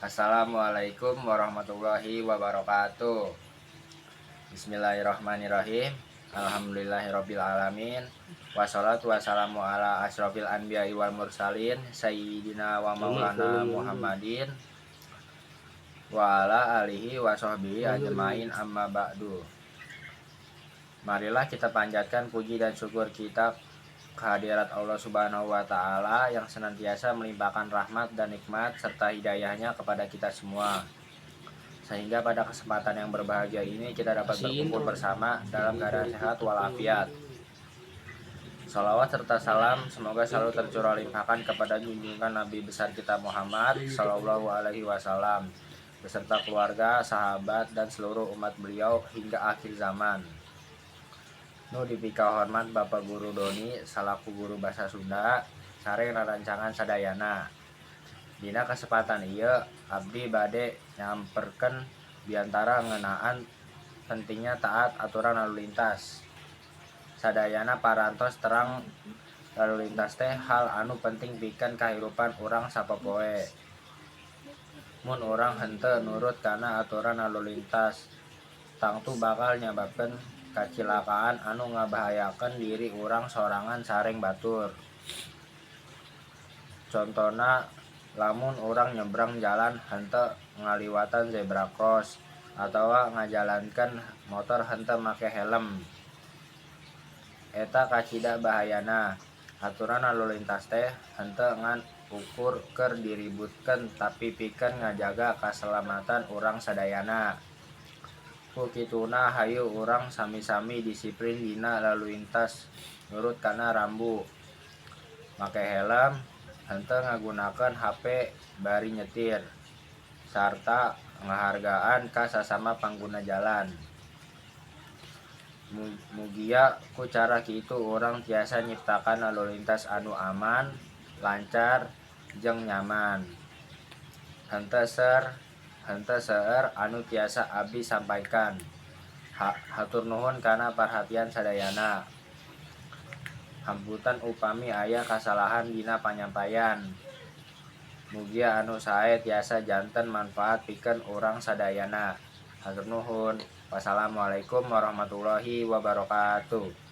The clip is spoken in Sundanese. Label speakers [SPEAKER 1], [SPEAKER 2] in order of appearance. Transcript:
[SPEAKER 1] Assalamualaikum warahmatullahi wabarakatuh. Bismillahirrahmanirrahim. Alhamdulillahirabbil alamin. Wassalatu wassalamu ala asyrofil anbiya'i wal mursalin sayyidina wa maulana Muhammadin wa ala alihi wa sahbihi ajmain, amma ba'du. Marilah kita panjatkan puji dan syukur kita kehadirat Allah Subhanahu wa Ta'ala yang senantiasa melimpahkan rahmat dan nikmat serta hidayahnya kepada kita semua, sehingga pada kesempatan yang berbahagia ini kita dapat berkumpul bersama dalam keadaan sehat walafiat. Salawat serta salam semoga selalu tercurah limpahkan kepada junjungan Nabi besar kita Muhammad Sallallahu Alaihi Wasallam beserta keluarga, sahabat, dan seluruh umat beliau hingga akhir zaman. Nu dipikahormat Bapak Guru Doni salaku guru bahasa Sunda sareng rerencangan sadayana. Dina kesempatan ieu abdi bade nyamperkeun biantara ngeunaan pentingnya taat aturan lalu lintas. Sadayana parantos terang, lalu lintas teh hal anu penting pikeun kahirupan urang sapopoe. Mun urang henteu nurut kana aturan lalu lintas, tangtu bakal nyababkeun kacilakaan anu ngabahayakeun diri urang sorangan sareng batur. Contona lamun urang nyebrang jalan henteu ngaliwatan zebra cross atawa ngajalankeun motor henteu make helm. Eta kacida bahayana. Aturan lalu lintas teh henteu ngan ukur keur diributkeun, tapi pikeun ngajaga kasalamatan urang sadayana. Ku kituna, hayu urang sami-sami disiplin dina lalu lintas, nurut kana rambu, make helm, henteu ngagunakeun HP bari nyetir, sarta ngahargaan ka sasama pangguna jalan. Mugia ku cara kitu urang tiasa nyiptakeun lalu lintas anu aman, lancar, jeung nyaman. Henteu seueur anu tiasa abdi sampaikan. Hatur nuhun kana perhatian sadayana. Hapunten upami aya kasalahan dina panyampaian. Mugia anu sae tiasa janten manfaat pikeun urang sadayana. Hatur nuhun. Wassalamualaikum warahmatullahi wabarakatuh.